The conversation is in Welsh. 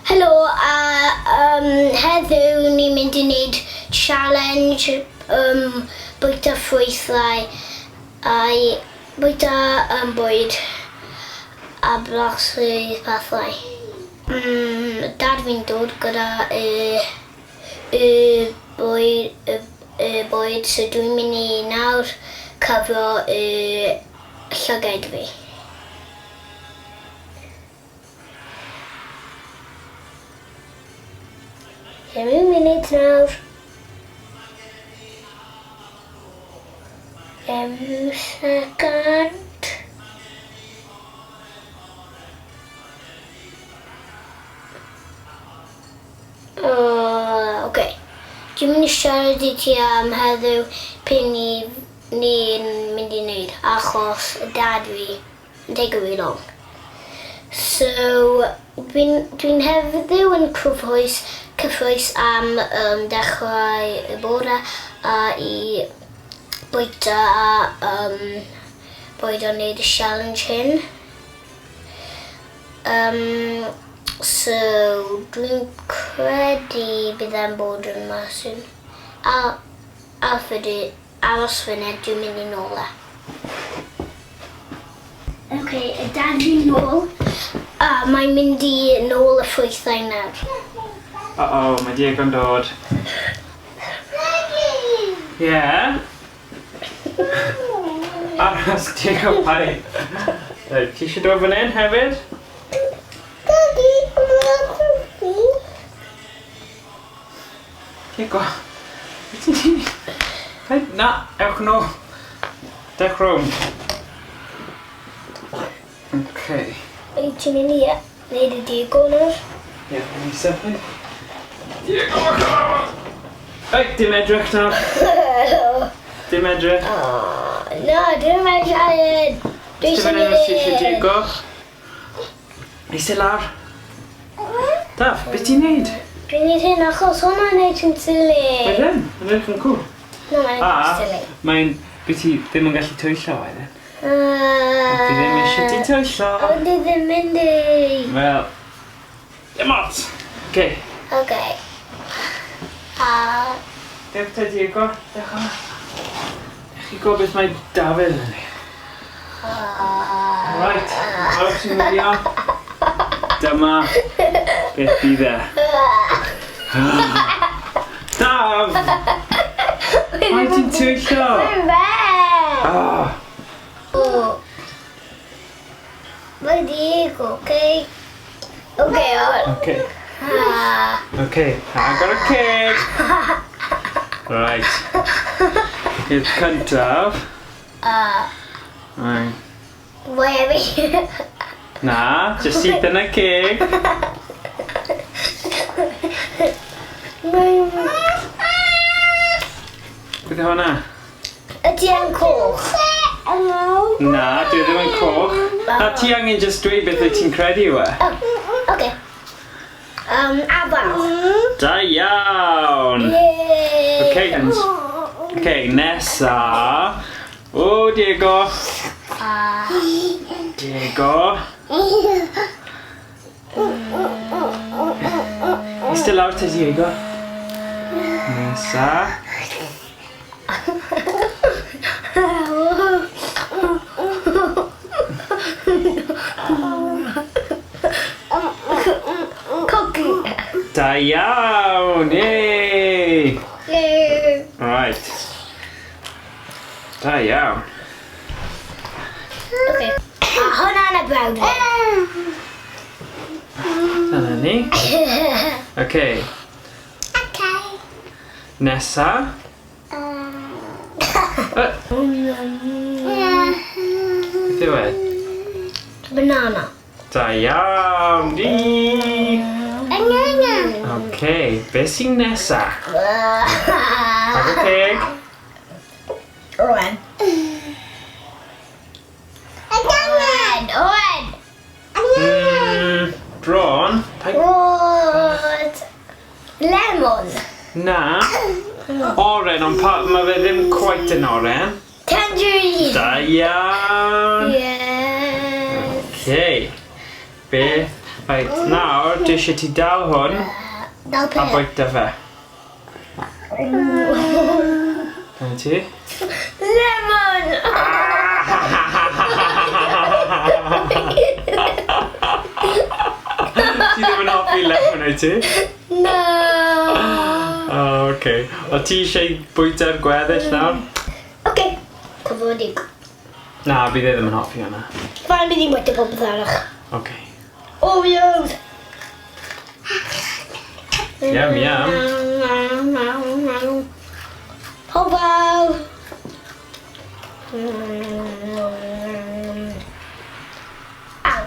Helo a um, heddiw ni'n mynd i wneud challenge um, bwyta ffrwythau a bwyta um, bwyd a blasu pethau. Mm, dad fi'n dod gyda y, y bwyd, y, y bwyd, so dwi'n mynd i nawr cyfro y llygaid fi. Pum munud nawr. Pum second. Uh, okay. Dwi'n mynd i siarad i ti am heddiw pe ni ni'n mynd i wneud achos dad fi yn take a really long. So, dwi'n dwi heddiw yn cyffrous, cyffrous am um, dechrau y bore a i bwyta a um, bwyd a wneud y challenge hyn. Um, so, dwi'n credu bydd e'n bod yn massive. A, a ffydu Aros funud, dwi'n mynd i nôl e. Ok, y dad fi'n nôl. A mae'n mynd i nôl y ffrwythau nawr. Uh-oh, mae Diego'n dod. Ie? Yeah? Aros, Diego, paid. Reit, ti eisiau dod fan hyn hefyd? Daddy, mae'n cwci. Diego, beth ti'n neud? Paid, na, ewch nôl. Dewch rownd. Okay. Wyt ti'n mynd i wneud y Diego nawr? Ie, yeah, mynd i sefyll. Diego, come on! Ei, dim edrych nawr. Dim edrych. Oh, na, dim edrych. Dwi eisiau mynd i... Eisiau Diego. Eistedd lawr. Daf, beth ti'n neud? Dwi'n neud hyn achos hwnna'n neud ti'n silly. Mae ddim, mae'n edrych yn cool. No, mae'n edrych yn silly. Mae'n, beth ti ddim yn gallu twyllo wedyn. Fi ddim eisiau ti twyllo. Ond di ddim mynd i. Wel, dim ots. Okay. Okay. A... Dewch te Diego, dewch yma. Dewch chi gweld beth mae Dafydd yn neud. Right, pawb sy'n wylio, dyma beth bydd e. Daf! Mae ti'n twyllo! Mae'n fe! Ah. Mae Diego, okay? Okay, on. Okay. Okay, agor y ceg! Right. Peth cyntaf. Right. Why fi? Na, jyst syth yn y ceg. Beth yw hwnna? Ydy e'n coch? Na, dwi e ddim yn coch. Na, ti angen jyst dweud beth wyt ti'n credu yw e. Oh, okay. Afal. Da iawn! Yay! Okay, and, okay, nesa. O, Diego. Diego. Eistedd lawr te, Diego. Nesa. Cookie. Da iawn! Yay! Yay! Right. Da iawn. Okay. A hwnna'n y brawd fi. Dyna ni. Okay. Okay. Nesa. Beth yw e? Banana. Da iawn di! Banana. Ok, beth sy'n nesa? Ag y ceg. Oren. Oren, oren. Bron. What? Lemon. Na. Oren, ond pa, mae fe ddim quite yn oren. Tangerine. Da iawn. Yes. Okay. Beth Reit, nawr, dwi eisiau ti dal hwn Dal a pe. bwyta fe. Dyna ti. Lemon! Ti ddim yn hoffi lemon, wyt ti? No! O, oh, oce. O ti eisiau bwyta'r gweddill nawr? Oce. Cyfoddig. Na, bydd e ddim yn hoffi hwnna. Fine, bydd hi'n bwyta popeth arall. Oce. Oreos! Yum, yum. Hofal! Aw.